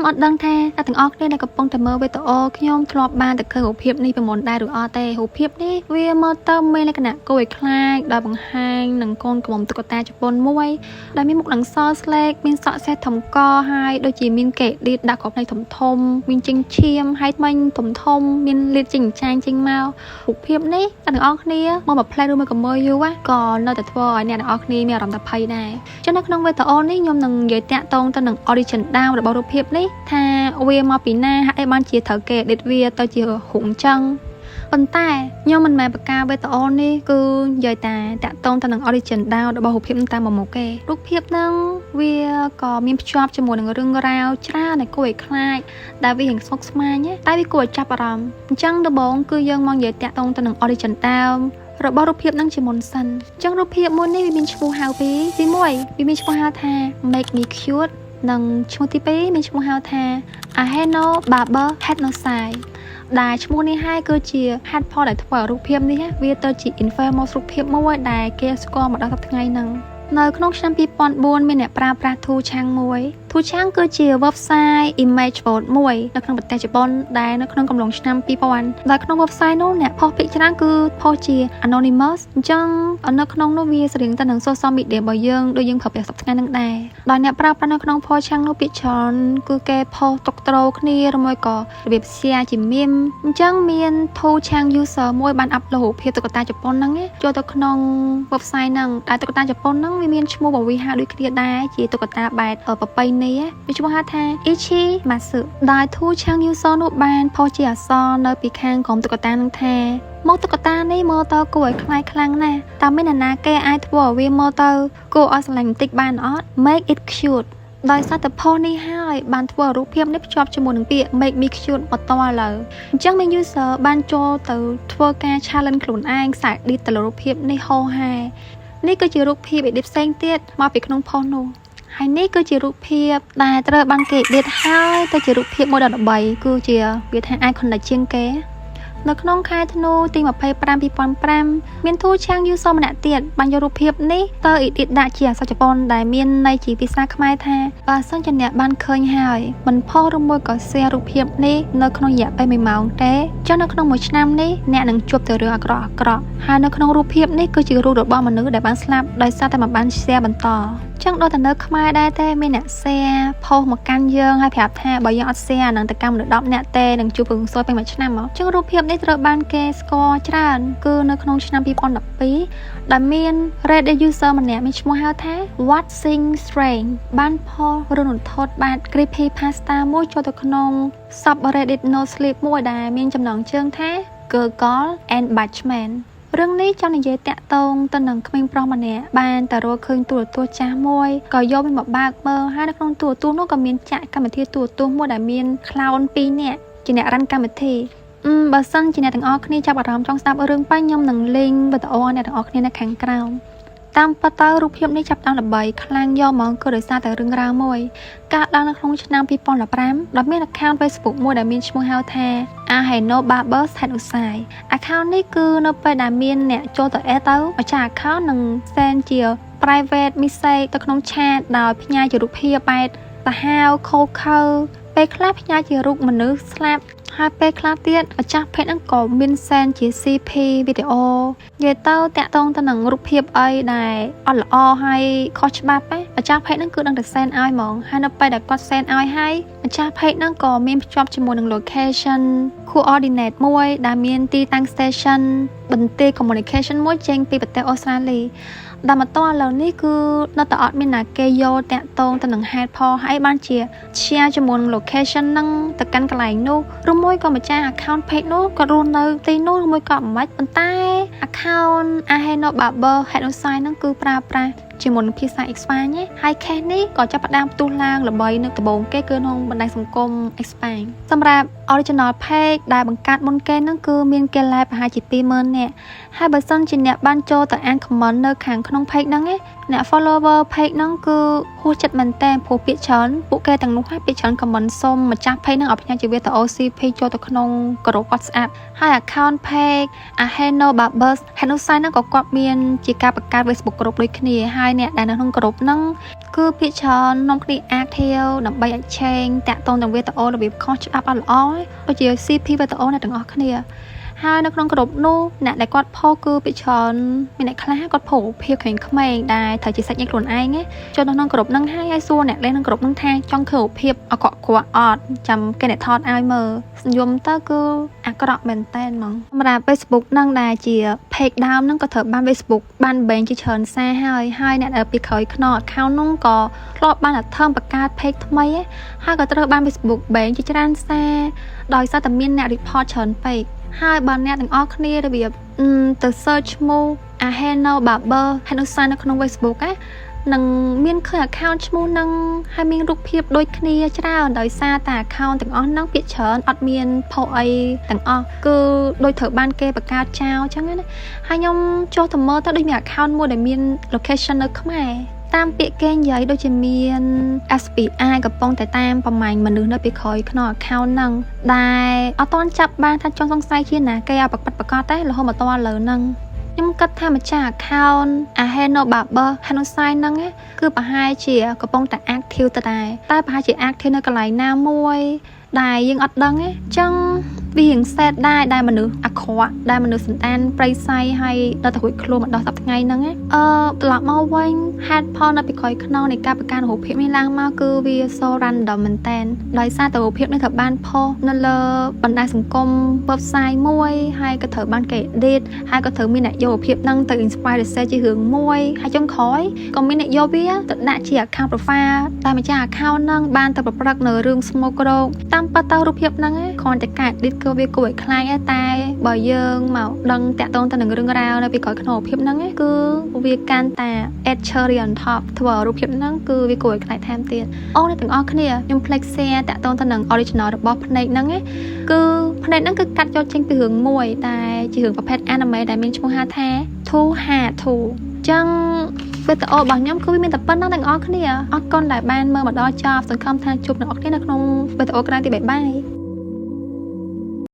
ខ្ញុំអត់ដឹងថាអ្នកទាំងអស់គ្នាដែលកំពុងតែមើលវីដេអូខ្ញុំធ្លាប់បានតែឃើញរូបភាពនេះពីមុនដែរឬអត់ទេរូបភាពនេះវាមើលទៅមានលក្ខណៈគួរឲ្យខ្លាចដោយបង្ហាញនឹងកូនក្រមុំតុក្កតាជប៉ុនមួយដែលមានមុខនឹងសស្លេកមានសក់សេះធំកហើយដូចជាមានគេឌីតដាក់គ្រាប់ភ្នែកធំធំមានចេញឈាមហើយថ្មិញធំធំមានលៀតចេញចាញចេញមករូបភាពនេះអ្នកទាំងអស់គ្នាមកមួយផ្លែឬមួយក៏មើលយូរក៏នៅតែធ្វើឲ្យអ្នកទាំងអស់គ្នាមានអារម្មណ៍ថាភ័យដែរចឹងនៅក្នុងវីដេអូនេះខ្ញុំនឹងនិយាយតាក់ទងទៅនឹង origin ដើមរបស់រូបភាពនេះថាវាមកពីណាហេតុអីបានជាត្រូវគេ edit វាទៅជារូបអញ្ចឹងប៉ុន្តែខ្ញុំមិនមែនបង្កើតវីដេអូនេះគឺនិយាយតែតាក់ទងទៅនឹង origin ដើមរបស់រូបភាពនឹងតាមមួយមុខទេរូបភាពហ្នឹងវាក៏មានភ្ជាប់ជាមួយនឹងរឿងរ៉ាវច្រើនដែលគួរឲ្យខ្លាចដែលវារៀងស្មុគស្មាញតែវាគួរឲ្យចាប់អារម្មណ៍អញ្ចឹងដំបូងគឺយើងមកនិយាយតាក់ទងទៅនឹង origin ដើមរបស់រូបភាពនឹងជាមុនសិនអញ្ចឹងរូបភាពមួយនេះវាមានឈ្មោះហៅពីរទី1វាមានឈ្មោះហៅថា Make Me Cute និងឈ្មោះទី2មានឈ្មោះហៅថា Aheno Barber Head-no-sai ដែលឈ្មោះនេះហើយគឺជាហេតុផលដែលធ្វើឲ្យរូបភាពនេះវាទៅជា infamous រូបភាពមួយដែលគេស្គាល់មកដល់សប្តាហ៍ថ្ងៃហ្នឹងនៅក្នុងឆ្នាំ2004មានអ្នកប្រើប្រាស់ 2chan មួយ 2chan គឺជា website image board មួយនៅក្នុងប្រទេសជប៉ុនដែលនៅក្នុងកំឡុងឆ្នាំ2000ដែលក្នុង website នោះអ្នកផុសភាគច្រើនគឺផុសជា anonymous អញ្ចឹងនៅក្នុងនោះវាស្រដៀងទៅនឹង social media របស់យើងដូចយើងប្រើប្រាស់សប្តាហ៍ថ្ងៃហ្នឹងដែរដោយអ្នកប្រើប្រាស់នៅក្នុង 4chan នោះភាគច្រើនគឺគេផុសទុកត្រូគ្នាឬមួយក៏របៀប share ជា meme អញ្ចឹងមាន 2chan user មួយបាន upload រូបភាពតុក្កតាជប៉ុនហ្នឹងចូលទៅក្នុង website ហ្នឹងដែលតុក្កតាជប៉ុនហ្នឹងវាមានឈ្មោះបវិហាដូចគ្នាដែរជាតុក្កតាបែបប្រពៃណីវាឈ្មោះហៅថា Ichimatsu ដោយ 2chan user នោះបានផុសជាអក្សរនៅពីខាងក្រោមតុក្កតានឹងថាមកតុក្កតានេះមើលទៅគួរឲ្យខ្លាចខ្លាំងណាស់តើមានអ្នកណាគេអាចធ្វើឲ្យវាមើលទៅគួរឲ្យស្រឡាញ់បន្តិចបានអត់ Make it cute ដោយសារតែផុសនេះហើយបានធ្វើឲ្យរូបភាពនេះភ្ជាប់ជាមួយនឹងពាក្យ make me cute មកតឥឡូវអញ្ចឹងមាន user បានចូលទៅធ្វើការ challenge ខ្លួនឯងខ្សែ edit ទៅលើរូបភាពនេះហោហែនេះគឺជារូបភាព edit ផ្សេងទៀតមកពីក្នុងផុសនោះហើយនេះគឺជារូបភាពដែលត្រូវបានគេ edit ហើយទៅជារូបភាពមួយដ៏ល្បីគឺជាវាថា iconic ជាងគេនៅក្នុងខែធ្នូទី25 2005មាន 2chan user ម្នាក់ទៀតបានយករូបភាពនេះទៅ edit ដាក់ជាអក្សរជប៉ុនដែលមានន័យជាភាសាខ្មែរថាបើសិនជាអ្នកបានឃើញហើយមិនផុសឬមួយក៏ share រូបភាពនេះនៅក្នុងរយៈពេល1ម៉ោងទេចុះនៅក្នុងមួយឆ្នាំនេះអ្នកនឹងជួបតែរឿងអាក្រក់អាក្រក់ហើយនៅក្នុងរូបភាពនេះគឺជារូបរបស់មនុស្សដែលបានស្លាប់ដោយសារតែមិនបាន share បន្តចឹងដូចតែនៅខ្មែរដែរទេមានអ្នក share ផុសមកកាន់យើងហើយប្រាប់ថាបើយើងអត់ share នឹងទៅកម្មមនុស្ស10នាក់ទេនឹងជួបរឿងសួយពេញមួយឆ្នាំមកចឹងរូបភាពនេះត្រូវបានគេស្គាល់ច្រើនគឺនៅក្នុងឆ្នាំ2012ដែលមាន Reddit user ម្នាក់មានឈ្មោះហៅថា What Sing Strange បានផុសរឿងរន្ធត់បែប creepy pasta មួយចូលទៅក្នុង subreddit no sleep មួយដែលមានចំណងជើងថា Gurgle and Batchman រឿងនេះចង់និយាយតាក់ទងទៅនឹងក្មេងប្រុសម្នាក់បានតែរកឃើញទូរទស្សន៍ចាស់មួយក៏យកវាមកបើកមើលហើយនៅក្នុងទូរទស្សន៍នោះក៏មានចាក់កម្មវិធីទូរទស្សន៍មួយដែលមាន clown 2នាក់ជាអ្នក run កម្មវិធីអឺបើសិនជាអ្នកទាំងអស់គ្នាចាប់អារម្មណ៍ចង់ស្ដាប់រឿងបាញ់ខ្ញុំនឹងលេងវីដេអូអ្នកទាំងអស់គ្នានៅខាងក្រោមតាមពិតទៅរូបភាពនេះចាប់ដើមល្បីខ្លាំងយកហ្មងគឺដោយសារតែរឿងរ៉ាវមួយកើតឡើងនៅក្នុងឆ្នាំ2015ដោយមាន account Facebook មួយដែលមានឈ្មោះហៅថា Aheno Barber Head-Usai account នេះគឺនៅពេលដែលមានអ្នកចូលទៅ add ទៅម្ចាស់ account នឹង send ជា private message ទៅក្នុង chat ដោយផ្ញើជារូបភាពបែបសាហាវខូខើពេលខ្លះផ្ញើជារូបមនុស្សស្លាប់ហើយពេលខ្លះទៀតម្ចាស់ page ហ្នឹងក៏មាន send ជា CP វីដេអូនិយាយទៅតាក់ទងទៅនឹងរូបភាពអីដែលអត់ល្អហើយខុសច្បាប់ណាម្ចាស់ page ហ្នឹងគឺដឹងតែ send ឲ្យហ្មងហើយនៅពេលដែលគាត់ send ឲ្យហើយម្ចាស់ page ហ្នឹងក៏មានភ្ជាប់ជាមួយនឹង location coordinate មួយដែលមានទីតាំង station បន្ទាយ communication មួយចេញពីប្រទេសអូស្ត្រាលីដល់មកតឥឡូវនេះគឺនៅតែអត់មានណាគេយកតាក់ទងទៅនឹងហេតុផលហើយបានជា share ជាមួយនឹង location ហ្នឹងទៅកាន់កន្លែងនោះឬមួយក៏ម្ចាស់ account page នោះក៏រស់នៅទីនោះឬមួយក៏មិនប៉ុន្តែ account Aheno Barber Head Sign ហ្នឹងគឺប្រើប្រាស់ជាមួយនឹងភាសាអេស្ប៉ាញហើយ case នេះក៏ចាប់ផ្ដើមផ្ទុះឡើងល្បីនៅដំបូងគេគឺក្នុងបណ្ដាញសង្គមអេស្ប៉ាញសម្រាប់ Original page ដែលបង្កើតមុនគេហ្នឹងគឺមានគេ like ប្រហែលជា20000នាក់ហើយបើសិនជាអ្នកបានចូលទៅអាន comment នៅខាងក្នុង page ហ្នឹងណាអ្នក follower page ហ្នឹងគឺហួសចិត្តមែនតើព្រោះពាក្យច្រើនពួកគេទាំងនោះហើយពាក្យច្រើន comment សុំម្ចាស់ page ហ្នឹងឲ្យផ្ញើជាវីដេអូ CP ចូលទៅក្នុងក្រុម WhatsApp ហើយ account page Aheno Barbers Henusai ហ្នឹងក៏គាត់មានជាការបង្កើត Facebook ក្រុមដូចគ្នាហើយអ្នកដែលនៅក្នុងក្រុមហ្នឹងគឺភាគច្រើននាំគ្នា active ដើម្បី exchange តាក់ទងនឹងវីដេអូរបៀបខុសច្បាប់អត់ល្អដូចជា CP វីដេអូអ្នកទាំងអស់គ្នាហើយនៅក្នុងក្រុមនោះអ្នកដែលគាត់ផុសគឺពីច្រើនមានអ្នកខ្លះគាត់ផុសភាពក្មេងៗដែលត្រូវជាសាច់ញាតិខ្លួនឯងចូលនៅក្នុងក្រុមហ្នឹងហើយឲ្យសួរអ្នកលេងក្នុងក្រុមហ្នឹងថាចង់ឃើញភាពអក្រក់ក្រក់អត់ចាំគេអ្នកថតឲ្យមើលសញ្ញមទៅគឺអាក្រក់មែនតែនហ្មងសម្រាប់ Facebook ហ្នឹងដែលជា page ដើមហ្នឹងក៏ត្រូវបាន Facebook បាន ban ជាច្រើនសារហើយហើយអ្នកដែលពីក្រោយខ្នង account ហ្នឹងក៏ធ្លាប់បាន attempt បង្កើត page ថ្មីហើយក៏ត្រូវបាន Facebook ban ជាច្រើនសារដោយសារតែមានអ្នក report ច្រើនពេកហើយបើអ្នកទាំងអស់គ្នារបៀបទៅ search ឈ្មោះ Aheno Barber Hanusa នៅក្នុង Facebook ណានឹងមានឃើញ account ឈ្មោះនឹងហើយមានរូបភាពដូចគ្នាច្រើនដោយសារតែ account ទាំងអស់ហ្នឹងភាគច្រើនអត់មានផុសអីទាំងអស់គឺដូចត្រូវបានគេបង្កើតចោលអញ្ចឹងណាហើយខ្ញុំចុះទៅមើលទៅដូចមាន account មួយដែលមាន location នៅខ្មែរតាមពាក្យគេនិយាយដូចជាមាន FBI កំពុងតែតាមប្រមាញ់មនុស្សនៅពីក្រោយក្នុង account ហ្នឹងដែលអត់ទាន់ចាប់បានថាចង់សង្ស័យជាណាគេឲ្យប្រកាសប្រកាសទេរហូតមកតលើហ្នឹងខ្ញុំគិតថាម្ចាស់ account Aheno Barber Hanusai ហ្នឹងគឺប្រហែលជាកំពុងតែ active ទៅដែរតែប្រហែលជា active នៅកន្លែងណាមួយដែលយើងអត់ដឹងទេអញ្ចឹងវារៀង sad ដែរដែលមនុស្សអាក្រក់ដែលមនុស្សសន្តានប្រៃសៃហើយដល់តែរួចខ្លួនមកដល់សប្តាហ៍ថ្ងៃហ្នឹងអឺត្រឡប់មកវិញហេតុផលនៅពីក្រោយខ្នងនៃការបង្កើនរូបភាពនេះឡើងមកគឺវា so random មែនតើដោយសារតែរូបភាពនេះត្រូវបានផុសនៅលើបណ្ដាញសង្គម website មួយហើយក៏ត្រូវបានគេ edit ហើយក៏ត្រូវមានអ្នកយករូបភាពហ្នឹងទៅ inspire research ជារឿងមួយហើយចុងក្រោយក៏មានអ្នកយកវាទៅដាក់ជា account profile តែម្ចាស់ account ហ្នឹងបានទៅប្រព្រឹត្តនៅរឿងស្មោកគ្រោកតាមពិតទៅរូបភាពហ្នឹងគ្រាន់តែការ edit គឺវាគួរឲ្យខ្លាចតែបើយើងមកដឹងតាក់ទងទៅនឹងរឿងរ៉ាវនៅពីក្រោយខ្នងរូបភាពហ្នឹងគឺវាកាន់តែ add cherry on top ធ្វើឲ្យរូបភាពហ្នឹងគឺវាគួរឲ្យខ្លាចថែមទៀតអូអ្នកទាំងអស់គ្នាខ្ញុំភ្លេច share តាក់ទងទៅនឹង original របស់ភ្នែកហ្នឹងគឺភ្នែកហ្នឹងគឺកាត់យកចេញពីរឿងមួយតែជារឿងប្រភេទ anime ដែលមានឈ្មោះហៅថា Too Hard To ចឹងវីដេអូរបស់ខ្ញុំគឺវាមានតែប៉ុណ្ណឹងទាំងអស់គ្នាអរគុណដែលបានមើលមកដល់ចប់សង្ឃឹមថាជួបអ្នកនរគ្នានៅក្នុងវីដេអូក្រោយទី bye bye.